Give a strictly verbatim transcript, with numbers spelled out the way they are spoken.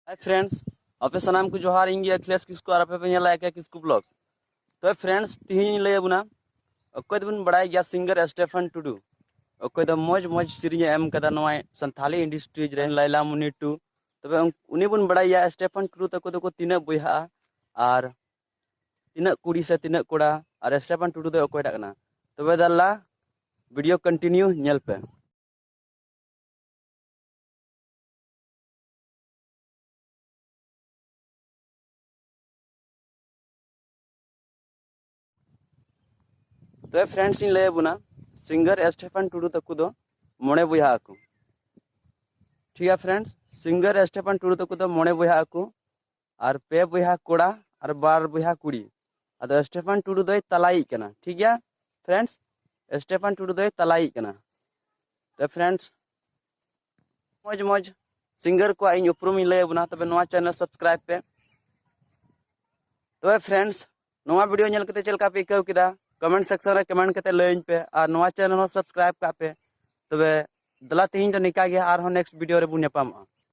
Hi friends, ᱟᱯᱮ ᱥᱟᱱᱟᱢ ᱠᱚ ᱡᱚᱦᱟᱨ᱾ ᱤᱧ ᱜᱮ ᱟᱠᱷᱤᱞᱮᱥ ᱠᱤᱥᱠᱩ ᱟᱨ ᱟᱯᱮ ᱯᱮ ᱧᱮᱞᱟ ᱮ ᱠᱮ ᱠᱤᱥᱠᱩ ᱵᱞᱚᱜᱥ᱾ ᱛᱚ friends, ᱛᱤᱦᱤᱧ ᱤᱧ ᱞᱟᱹᱭ ᱟᱵᱚᱱᱟ ᱚᱠᱚᱭ ᱫᱚᱵᱚᱱ ᱵᱟᱲᱟᱭ ᱜᱮᱭᱟ ᱥᱤᱝᱜᱟᱨ ᱥᱴᱮᱯᱷᱟᱱ ᱴᱩᱰᱩ, ᱚᱠᱚᱭ ᱫᱚ ᱢᱚᱡᱽ ᱢᱚᱡᱽ ᱥᱮᱨᱮᱧ ᱮ ᱮᱢ ᱠᱟᱫᱟ ᱱᱚᱣᱟ ᱥᱟᱱᱛᱷᱟᱞᱤ ᱤᱱᱰᱟᱥᱴᱨᱤ ᱨᱮ, ᱞᱟᱭᱞᱟ ᱢᱩᱱᱤ ᱴᱩ᱾ ᱛᱚᱵᱮ ᱩᱱ- ᱩᱱᱤ ᱵᱚᱱ ᱵᱟᱲᱟᱭᱟ ᱥᱴᱮᱯᱷᱟᱱ ᱴᱩᱰᱩ ᱛᱟᱠᱚ ᱫᱚᱠᱚ ᱛᱤᱱᱟᱹᱜ ᱵᱚᱭᱦᱟᱜᱼᱟ ᱟᱨ ᱛᱤᱱᱟᱹᱜ ᱠᱩᱲᱤ ᱥᱮ ᱛᱤᱱᱟᱹᱜ ᱠᱚᱲᱟ, ᱟᱨ ᱥᱴᱮᱯᱷᱟᱱ ᱴᱩᱰᱩ ᱫᱚ ᱚᱠᱚᱭᱴᱟᱜ ᱠᱟᱱᱟ? ᱛᱚᱵᱮ ᱫᱮᱞᱟ video continue ᱧᱮᱞ ᱯᱮ᱾ ᱛᱚᱵᱮ friends, ᱤᱧ ᱞᱟᱹᱭ ᱟᱵᱚᱱᱟ ᱥᱤᱝᱜᱟᱨ ᱥᱴᱮᱯᱷᱟᱱ ᱴᱩᱰᱩ ᱛᱟᱠᱚ ᱫᱚ ᱢᱚᱬᱮ ᱵᱚᱭᱦᱟ ᱟᱠᱚ᱾ ᱴᱷᱤᱠ ᱜᱮᱭᱟ friends, ᱥᱤᱝᱜᱟᱨ ᱥᱴᱮᱯᱷᱟᱱ ᱴᱩᱰᱩ ᱛᱟᱠᱚ ᱫᱚ ᱢᱚᱬᱮ ᱵᱚᱭᱦᱟ ᱟᱠᱚ, ᱟᱨ ᱯᱮ ᱵᱚᱭᱦᱟ ᱠᱚᱲᱟ ᱟᱨ ᱵᱟᱨ ᱵᱚᱭᱦᱟ ᱠᱩᱲᱤ᱾ ᱟᱫᱚ ᱥᱴᱮᱯᱷᱟᱱ ᱴᱩᱰᱩ ᱫᱚᱭ ᱛᱟᱞᱟᱭᱤᱡ ᱠᱟᱱᱟ᱾ ᱴᱷᱤᱠ ᱜᱮᱭᱟ friends, ᱥᱴᱮᱯᱷᱟᱱ ᱴᱩᱰᱩ ᱫᱚᱭ ᱛᱟᱞᱟᱭᱤᱡ ᱠᱟᱱᱟ᱾ ᱛᱚ friends, ᱢᱚᱡᱽ ᱢᱚᱡᱽ ᱥᱤᱝᱜᱟᱨ ᱠᱚᱣᱟᱜ ᱤᱧ ᱩᱯᱨᱩᱢ ᱤᱧ ᱞᱟᱹᱭ ᱟᱵᱚᱱᱟ, ᱛᱚᱵᱮ ᱱᱚᱣᱟ channel subscribe ᱯᱮ᱾ ᱛᱚᱵᱮ friends, ᱱᱚᱣᱟ video ᱧᱮᱞ ᱠᱟᱛᱮ ᱪᱮᱫ ᱞᱮᱠᱟ ᱯᱮ ᱟᱹᱭᱠᱟᱹᱣ ᱠᱮᱫᱟ, comment section ᱨᱮ comment ᱠᱟᱛᱮ ᱞᱟᱹᱭᱟᱹᱧ ᱯᱮ, ᱟᱨ ᱱᱚᱣᱟ channel ᱦᱚᱸ subscribe ᱠᱟᱜ ᱯᱮ᱾ ᱛᱚᱵᱮ ᱫᱮᱞᱟ, ᱛᱮᱦᱮᱧ ᱫᱚ ᱱᱤᱝᱠᱟ ᱜᱮ, ᱟᱨᱦᱚᱸ next video ᱨᱮᱵᱚᱱ ᱧᱟᱯᱟᱢᱚᱜᱼᱟ᱾